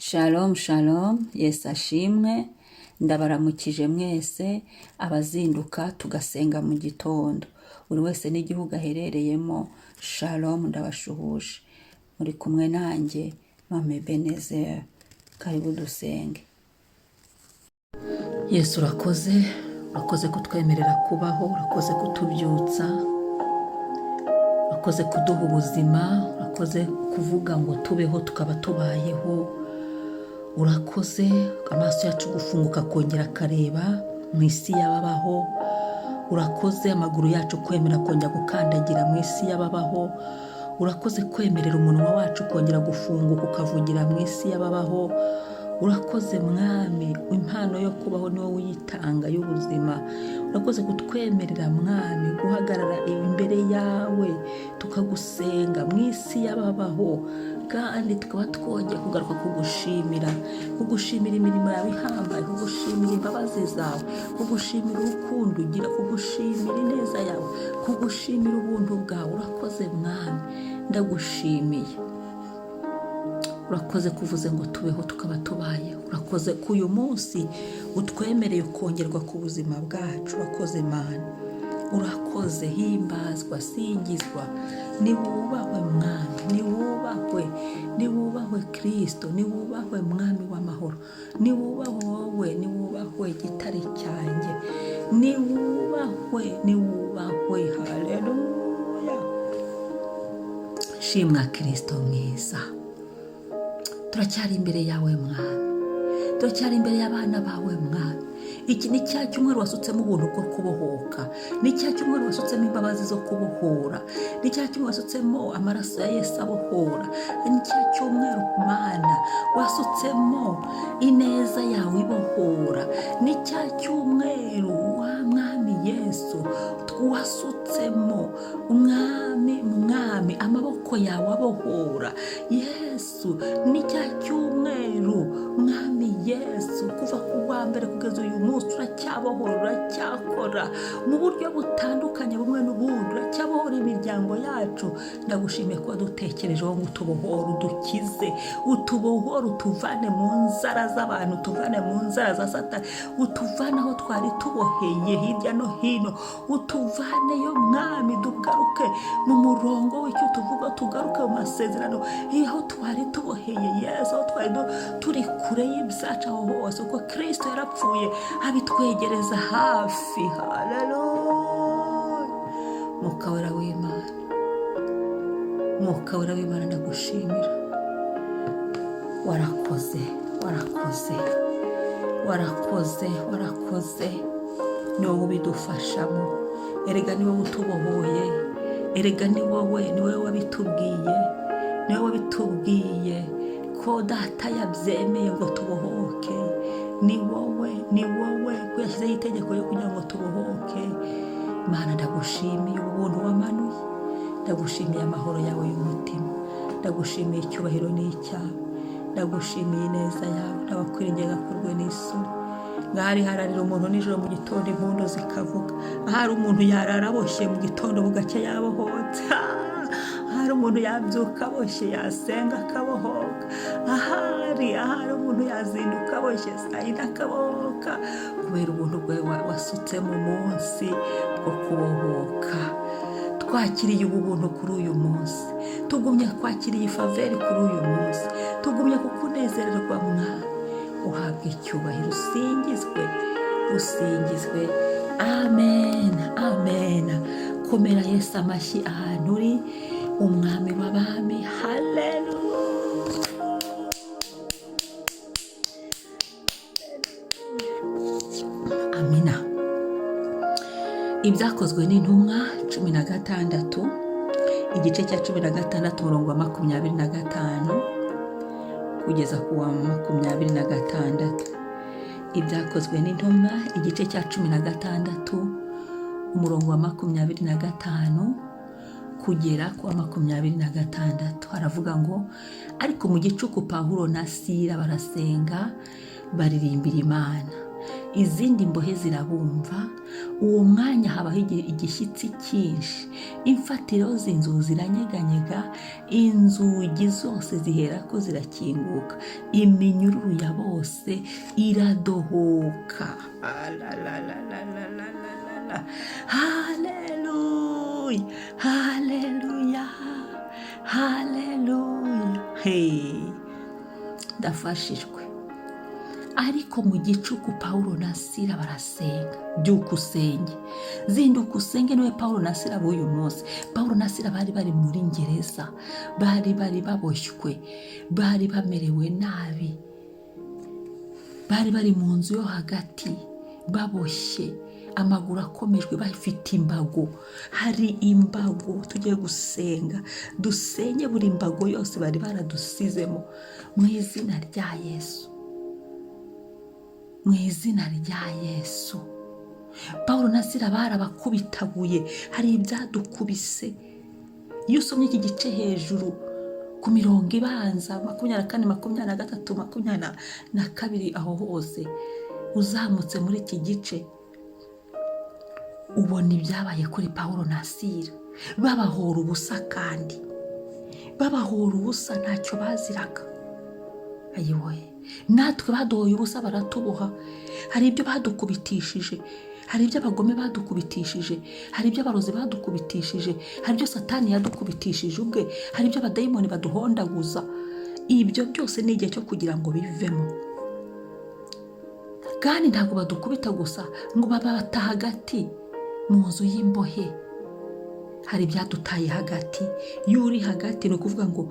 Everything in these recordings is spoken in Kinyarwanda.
Shalom shalom, Yesu ashimwe, ndabaramukije mwese abazinduka tugasenga mu gitondo. Buri wese n'igihugu aherereyemo, shalom ndabashuhuje. Muri kumwe nanjye, Mama Ebenezer. Karibu dusenge. Yesu urakoze, urakoze kutwemerera kubaho, urakoze kutubyutsa, urakoze kuduha ubuzima, urakoze kuvuga ngo tubeho tukaba tubayeho, urakoze amaso yacu gufunguka akongera akareba mu isi y'ababaho, urakoze amaguru yacu kwemera kongera gukandagira mu isi y'ababaho, urakoze kwemerera umunwa wacu kongera gufunguka ukavugira mu isi y'ababaho, urakoze Mwami, impano yo kubaho ni wowe uyitanga y'ubuzima, urakoze kutwemerera Mwami guhagarara imbere yawe tukagusenga mu isi y'ababaho, kandi tukaba twongeye kugaruka kugushimira, kugushimira imirimo yawe ihambaye, kugushimira imbabazi zawe, kugushimira urukundo ugira, kugushimira ineza yawe, kugushimira ubuntu bwawe. Urakoze Mwami, ndagushimiye. Urakoze kuvuze ngo tubeho tukaba tubayeho. Urakoze ko uyu munsi utwemereye kongerwa ku buzima bwacu. Urakoze Mana, urakoze. Himbazwa, singizwa, niwubahwe Mwami, niwubahwe, niwubahwe Kirisito, niwubahwe Mwami w'amahoro, niwubahwe wowe, niwubahwe gitare cyanjye, niwubahwe, niwubahwe. Haleluya, shimwa Kirisito mwiza. Turacyari imbere yawe Mwami, turacyari imbere y'abana bawe Mwami. Iki ni cya cyumweru wasutsemo ubuntu bwo kubohoka, ni cya cyumweru wasutsemo imbabazi zo kubohora, ni cya cyumweru wasutsemo amaraso ya Yesu abohora, ni cya cyumweru Mana wasutsemo ineza yawe ibohora, ni cya cyumweru wa Mwami Yesu wasutsemo Mwami, Mwami amaboko yawe abohora Yesu, ni cya cyumweru Mwami Yesu, kuva ku wa mbere kugeza uyu munsi uracyabohora, uracyakora mu buryo butandukanye bumwe n'ubundi, uracyabohora imiryango yacu. Ndagushimiye kuba dutekerejeho ngo utubohore, udukize, utubohore, utuvane mu nzara z'abantu, utuvane mu nzara za Satani, utuvane aho twari tuboheye hirya no hino, utuvaneyo Mwami, tugaruke mu murongo w'icyo tuvuga, tugaruke mu masezerano aho twari tuboheye Yesu, aho twari turi kure y'ibyacu aho hose, kuko Kirisito yarapfuye abitwegereza hafi. Haleluya. Mwuka Wera w'Imana, Mwuka Wera w'Imana, ndagushimira. Warakoze, warakoze, warakoze, warakoze. Ni wowe ubidufashamo. Erega ni wowe utubohoye, erega ni wowe, ni wowe wabitubwiye, ni wowe wabitubwiye ko Data yabyemeye ngo tubohoke. Ni wowe, ni wowe ko yashyizeho itegeko ryo kugira ngo tubohoke. Mana, ndagushimiye ubuntu wamanuye, ndagushimiye amahoro yawe y'umutima, ndagushimiye icyubahiro n'icyawe, ndagushimiye ineza yawe. Ndabakwiringira gakorwe n'isoni. Ngahari hararira umuntu nijoro, mu gitondo impundu zikavuga. Ahari umuntu yarara aboshye, mu gitondo bugacya yabohotse. Ahari umuntu yabyuka aboshye, yasenga akabohoka. Ahari umuntu yazinduka aboshye, saa yine akabohoka, kubera ubuntu bwawe wasutse mu munsi bwo kubohoka. Twakiriye ubu buntu kuri uyu munsi, tugumye kwakira iyi faveur kuri uyu munsi, tugumye kukunezererwa Mwami. Uhabwa icyubahiro, usingizwe, usingizwe. Amen, amen. Komera Yesu amashyi ahantu uri, Umwami w'abami. Haleluya, amina. Ibyakozwe n'Intumwa 16, igice cya 16, umurongo wa 25 kugeza ku wa 26. Ibyakozwe n'Intumwa, igice cya 16, umurongo wa 25 kugera ku wa 26, haravuga ngo: "Ariko mu gicuku Pawulo na Sira barasenga, baririmbira Imana, izindi mbohe zirabumva." Uwo mwanya habaho igishyitsi cyinshi, imfatiro z'inzu ziranyeganyega, inzugi zose zihera ko zirakinguka, iminyururu ya bose iradohoka. Alalalalalalalala. Haleluya, haleluya, haleluya! Hey, ndafashijwe. Ariko mu gicuku Pawulo na Sila barasenga. Byuka usenge, zinduka usenge. Niwe Pawulo na Sila b'uyu munsi. Pawulo na Sila bari bari muri gereza, bari bari baboshywe, bari bamerewe nabi, bari bari mu nzu yo hagati baboshye, amaguru akomejwe, bafite imbago. Hari imbago tugiye gusenga, dusenye buri mbago yose bari baradusizemo mu izina rya Yesu, mu izina rya Yesu. Pawulo na Sila barabakubitaguye. Hari ibyadukubise. Iyo usomye iki gice hejuru ku mirongo ibanza, 24, 23, 22, aho hose uzamutse muri iki gice, ubona ibyabaye kuri Pawulo na Sila, babahora ubusa, kandi babahora ubusa, ntacyo baziraga. Ayiwe, natwe baduhoye ubusa, baratuboha. Hari ibyo badukubitishije, hari ibyo abagome badukubitishije, hari ibyo abarozi badukubitishije, hari ibyo Satani yadukubitishije ubwe, hari ibyo abadayimoni baduhondaguza. Ibyo byose ni igihe cyo kugira ngo bivemo. Kandi ntabwo badukubita gusa, ngo babata hagati mu nzu y'imbohe. Hari ibyadutaye hagati. Iyo uri hagati, ni ukuvuga ngo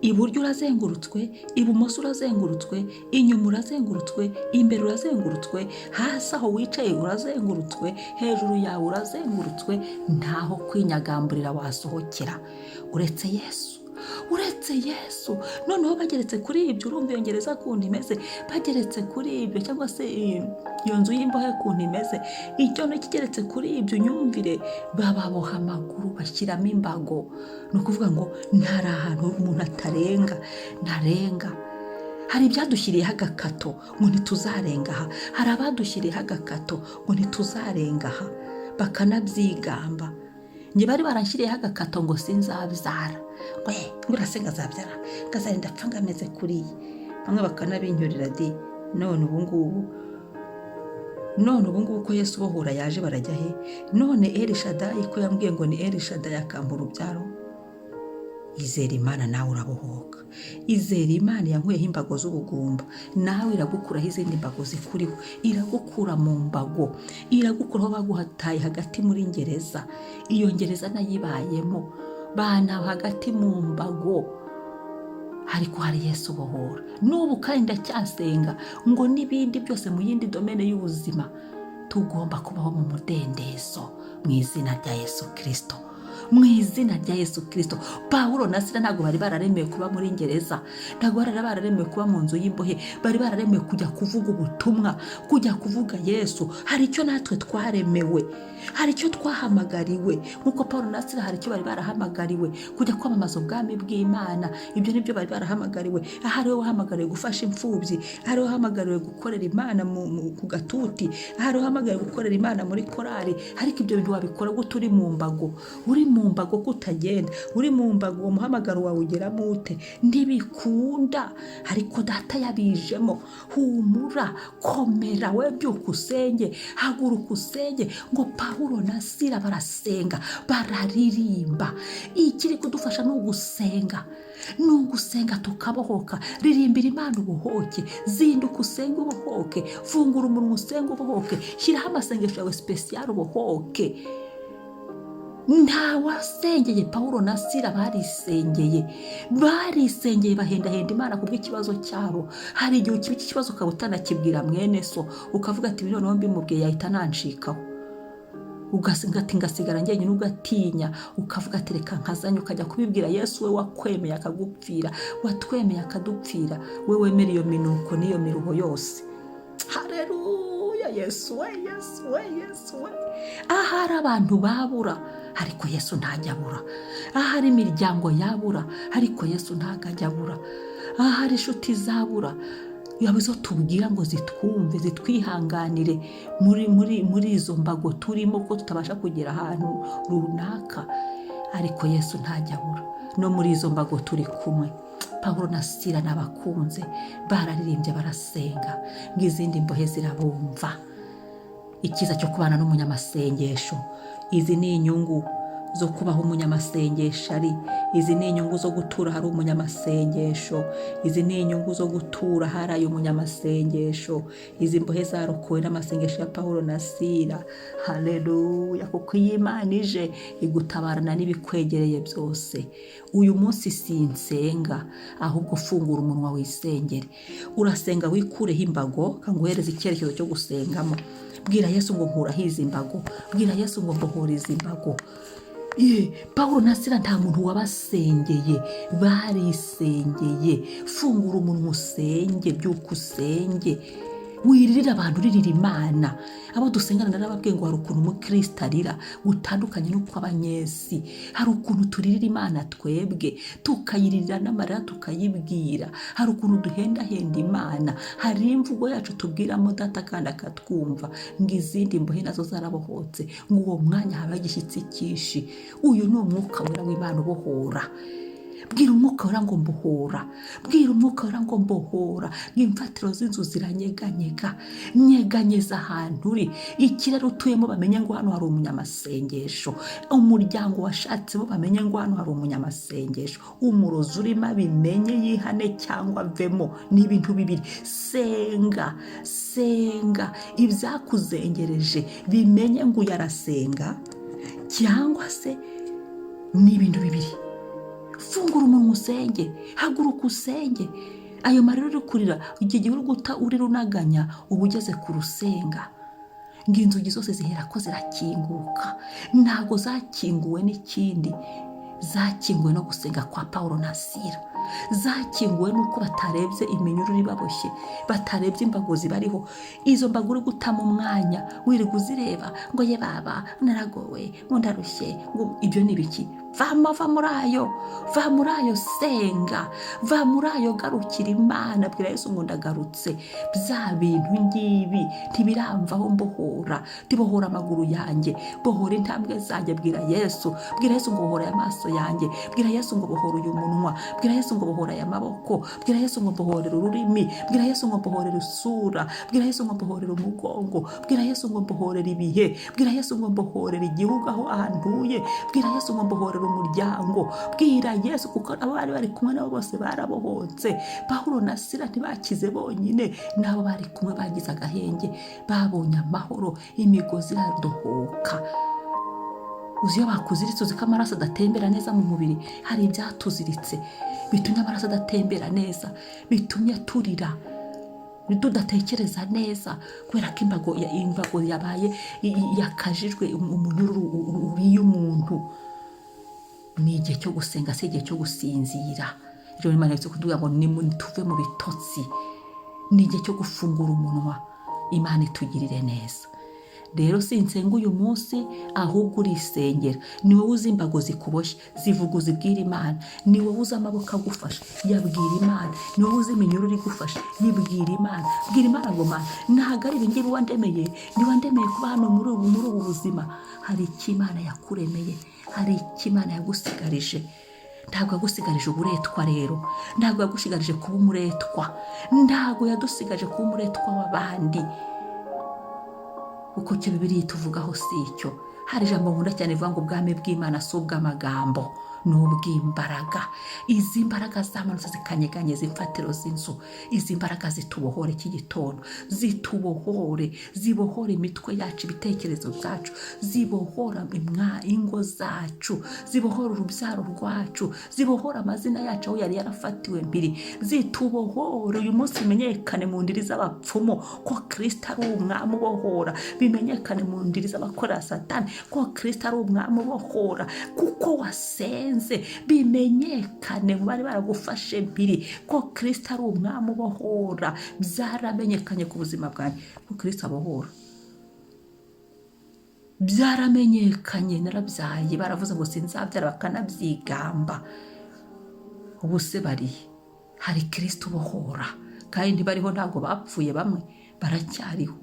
iburyo urazengurutswe, ibumoso urazengurutswe, inyuma urazengurutswe, imbere urazengurutswe, hasi aho wicaye urazengurutswe, hejuru yawe urazengurutswe. Ntaho kwinyagamburira wasohokera uretse Yesu, uretse Yesu. Noneho bageretse kuri ibyo, urumva iyo gereza ukuntu imeze, bageretse kuri ibyo, cyangwa se iyo nzu y'imbohe ukuntu imeze, icyo kigeretse kuri ibyo, unyumvire, bababoha amaguru, bashyiramo imbago. Ni ukuvuga ngo ntari ahantu umuntu atarenga, ntarenga. Hari ibyadushyiriyeho agakato ngo ntituzarenga aha. Hari abadushyiriyeho agakato ngo ntituzarenga aha, bakanabyigamba. Njye bari baranshyiriyeho agakato ngo sinzabyara, ngo ngo urasenga azabyara, ngo azarinda apfa ngo ameze kuriya. Bamwe bakanabinyurira di. None ubu ngubu ko Yesu ubohora yaje, barajya he? None Elishadayi ko yambwiye ngo ni Elishadayi, akampa urubyaro. Izera Imana, nawe urabohoka. Izera Imana yankuyeho imbago z'ubugumba, nawe iragukuraho izindi mbago zikuriho. Iragukura mu mbago, iragukuraho baguhataye hagati muri gereza. Iyo gereza nayibayemo, bana hagati mu mbago, ariko hari Yesu ubohora. N'ubu kandi ndacyasenga ngo n'ibindi byose mu yindi domaine y'ubuzima tugomba kubaho mu mudendezo mu izina rya Yesu Kirisito, mu izina rya Yesu Kirisito. Pawulo na Sila ntabwo bari bararemewe kuba muri gereza, ntabwo bari bararemewe kuba mu nzu y'imbohe. Bari bararemewe kujya kuvuga ubutumwa, kujya kuvuga Yesu. Hari icyo natwe twaremewe, hari icyo twahamagariwe. Nk'uko Pawulo na Sila hari icyo bari barahamagariwe, kujya kwamamaza ubwami bw'Imana. Ibyo nibyo bari barahamagariwe. Ahari wowe wahamagariwe gufasha imfubyi, ahari wahamagariwe gukorera Imana ku gatuti, ahari wahamagariwe gukorera Imana muri korari. Ariko ibyo bintu wabikora gute uri mu mbago? Uri mu mbago kutagenda, uri mu mbago, uwo muhamagaro wawe ugeramo ute? Ntibikunda. Ariko Data yabijemo. Humura, komera, we byuka usenge, haguruka usenge. Ngo Pawulo na Sila barasenga, bararirimba. Ikiri kudufasha ni ugusenga, ni ugusenga tukabohoka. Ririmbira Imana ubohoke, zinduka usenge ubohoke, fungura umunwa usenge ubohoke, shyiraho amasengesho yawe spécial ubohoke. Nta wasengeye Pawulo na Sila, barisengeye, barisengeye, bahendahenda Imana kubw'ikibazo cyabo. Hari igihe ukiba iki kibazo ukaba utanakibwira mwene so, ukavuga ati: "Noneho mbimubwiye yahita anancikaho." Ugasenga ati: "Ngasigara njyenyine." Ugatinya, ukavuga ati: "Reka nkazanye." Ukajya kubibwira Yesu, we wakwemeye akagupfira, watwemeye akadupfira, we wemera iyo minuko n'iyo miruho yose. Hareruya! Yesu we, Yesu we, Yesu we! Ahari abantu babura, ariko Yesu ntajya abura. Ahari imiryango yabura, ariko Yesu ntabwo ajya abura. Ahari inshuti zabura. Yaba izo tubwira ngo zitwumve, zitwihanganire muri izo mbago turimo, ko tutabasha kugera ahantu runaka. Ariko Yesu ntajya abura, no muri izo mbago turi kumwe. Pawulo na Sila n'abakunze bararirimbye, barasenga, ngo izindi mbohe zirabumva. Icyiza cyo kubana n'umunyamasengesho, izi ni inyungu zo kubaho umunyamasengesho ari, izi ni inyungu zo gutura hari umunyamasengesho, izi ni inyungu zo gutura haraye umunyamasengesho. Izi mbohe zarokowe n'amasengesho ya Pawulo na Sila. Haleluya! Kuko iyo Imana ije igutabarana n'ibikwegereye byose. Uyu munsi sinsenga, ahubwo fungura umunwa wisengere. Urasenga wikureho imbago, kanguhereza icyerekezo cyo gusengamo. Bwira Yesu ngo nkuraho izi mbago, bwira Yesu ngo mbohora izi mbago. Pawulo na Sila nta muntu wabasengeye, barisengeye. Fungura umunwa usenge, byuka usenge, wiririra abantu, uririra Imana. Abo dusengana narababwiye ngo hari ukuntu umukristo arira gutandukanye n'uko abanyesi. Hari ukuntu turirira Imana twebwe, tukayiririra n'amarira, tukayibwira. Hari ukuntu duhendahenda Imana, hari imvugo yacu tubwiramo Data kandi akatwumva. Ngo izindi mbohe nazo zarabohotse, ngo uwo mwanya habaho igishyitsi cyinshi. Uyu ni umwuka wera w'Imana ubohora. Bwira umwuka wera ngo mbohora, bwira umwuka wera ngo mbohora. Imfatiro z'inzu ziranyeganyega, nyeganyeza ahantu uri, ikirere utuyemo bamenye ngo hano hari umunyamasengesho, umuryango washatsemo bamenye ngo hano hari umunyamasengesho, umurozi urimo abimenye yihane cyangwa avemo. Ni ibintu bibiri. Senga, senga, ibyakuzengereje bimenye ngo uyu arasenga, cyangwa se ni ibintu bibiri. Fungura umunwa usenge, haguruka usenge. Ayo marira uri kurira, iki gihe uri guta urira unaganya, uba ugeze ku rusenga. Ngo inzugi zose zihera ko zirakinguka. Ntabwo zakinguwe n'ikindi, zakinguwe no gusenga kwa Pawulo na Sila, zakinguwe n'uko batarebye iminyururu ibaboshye, batarebye imbago zibariho. Izo mbago uri gutama umwanya wirirwa uzireba ngo ye baba naragowe, ngo ndarushye, ngo ibyo ni ibiki? Vama, va muri ayo, va muri ayo, senga, va muri ayo, garukira Imana. Bwira Yesu ngo ndagarutse, bya bintu ngibi ntibiramvaho, mbohora, ntibohora amaguru yanjye, bohora intambwe zanjye. Bwira Yesu, bwira Yesu ngo bohora aya maso yanjye, bwira Yesu ngo bohora uyu munwa, bwira Yesu ngo bohora aya maboko, bwira Yesu ngo mbohorera ururimi, bwira Yesu ngo mbohorera isura, bwira Yesu ngo mbohorera umugongo, bwira Yesu ngo mbohorera ibihe, bwira Yesu ngo mbohorera igihugu aho ahantuye, bwira Yesu ngo mbohorera umuryango. Bwira Yesu, kuko abo bari bari kumwe nabo bose barabohotse. Pawulo na Sila ntibakize bonyine, n'abo bari kumwe bagize agahenge, babonye amahoro, imigozi iradohoka. Uzi iyo bakuziritse, uzi ko amaraso adatembera neza mu mubiri. Hari ibyatuziritse bitumye amaraso adatembera neza, bitumye turira tudatekereza neza, kubera ko imbago yabaye yakajijwe, umunyururu uriye umuntu. Ni igihe cyo gusenga, si igihe cyo gusinzira. Ejo Imana iherutse kutubwira ngo tuve mu bitotsi, ni igihe cyo gufungura umunwa. Imana itugirire neza. Rero sinsenga uyu munsi, ahubwo urisengera. Ni wowe uzi imbago zikuboshye, zivuga uzibwira Imana. Ni wowe uzi amaboko agufasha, yabwira Imana. Ni wowe uzi iminyururu igufasha, yibwira Imana. Bwira Imana ngo Mana, ntabwo ari ibingibi wandemeye, ntiwandemeye kuba hano muri ubu buzima. Hari icyo Imana yakuremeye, hari icyo Imana yagusigarije. Ntabwo yagusigarije uburetwa rero, ntabwo yagusigarije kuba umuretwa, ntabwo yadusigaje kuba umuretwa w'abandi, kuko icyo Bibiliya ituvugaho si icyo. Hari ijambo nkunda cyane rivuga ngo ubwami bw'Imana si ubw'amagambo, ni ubw'imbaraga. Izi mbaraga zamanutse zikanyeganyeza imfatiro z'inzu, izi mbaraga zitubohore iki gitondo, zitubohore, zibohore imitwe yacu, ibitekerezo byacu, zibohora ingo zacu, zibohora urubyaro rwacu, zibohora amazina yacu aho yari yarafatiwe mbiri. Zitubohore uyu munsi, bimenyekane mu ndiri z'abapfumu ko Kirisito ari umwami ubohora, bimenyekane mu ndiri z'abakorera Satani ko Kirisito ari umwami ubohora, kuko wasenze. Bimenyekane mu bari baragufashe mbiri ko Kirisito ari umwami ubohora. Byaramenyekanye ku buzima bwanjye ko Kirisito abohora, byaramenyekanye. Narabyaye, baravuze ngo sinzabyara, bakanabyigamba. Ubu se barihe? Hari Kirisito ubohora. Kandi ntibariho, ntabwo bapfuye, bamwe baracyariho.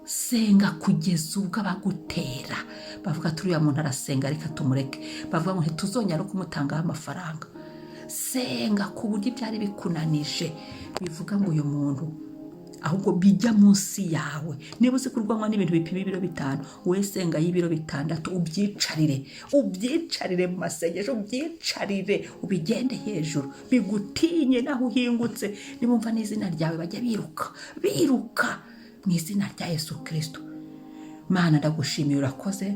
Senga kugeza ubwo abagutera bavuga ati: "Uriya muntu arasenga, reka tumureke." Bavuga ngo: "Ntituzongera no kumutangaho amafaranga." Senga ku buryo ibyari bikunanije bivuga ngo: "Uyu muntu," ahubwo bijya munsi yawe. Niba uzi kurwanywa n'ibintu bipima ibiro 5, wowe senga y'ibiro 6, ubyicarire, ubyicarire mu masengesho, ubyicarire, ubigende hejuru, bigutinye. Naho uhingutse, nibumva n'izina ryawe bajya biruka, biruka mu izina rya Yesu Kirisito. Mana, ndagushimiye, urakoze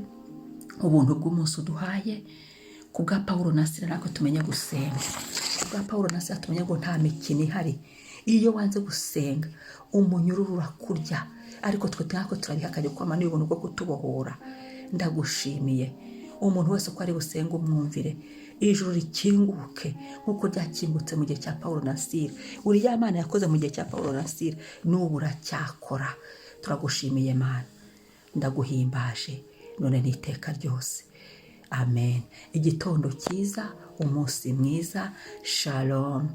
ubuntu bw'umunsi uduhaye. Ku bwa Pawulo na Sila, natwe tumenye gusenga. Ku bwa Pawulo na Sila, tumenye ngo nta mikino ihari. Iyo wanze gusenga, umunyururu urakurya. Ariko twe natwe turabihakanye, kuko amana ubuntu bwo kutubohora. Ndagushimiye. Umuntu wese uko ari busenga, umwumvire, ijuru rikinguke nk'uko ryakingutse mu gihe cya Pawulo na Sila. Uriya Mana yakoze mu gihe cya Pawulo na Sila, n'ubu uracyakora. Turagushimiye Mana, ndaguhimbaje none n'iteka ryose. Amen. Igitondo cyiza, umunsi mwiza. Shalom.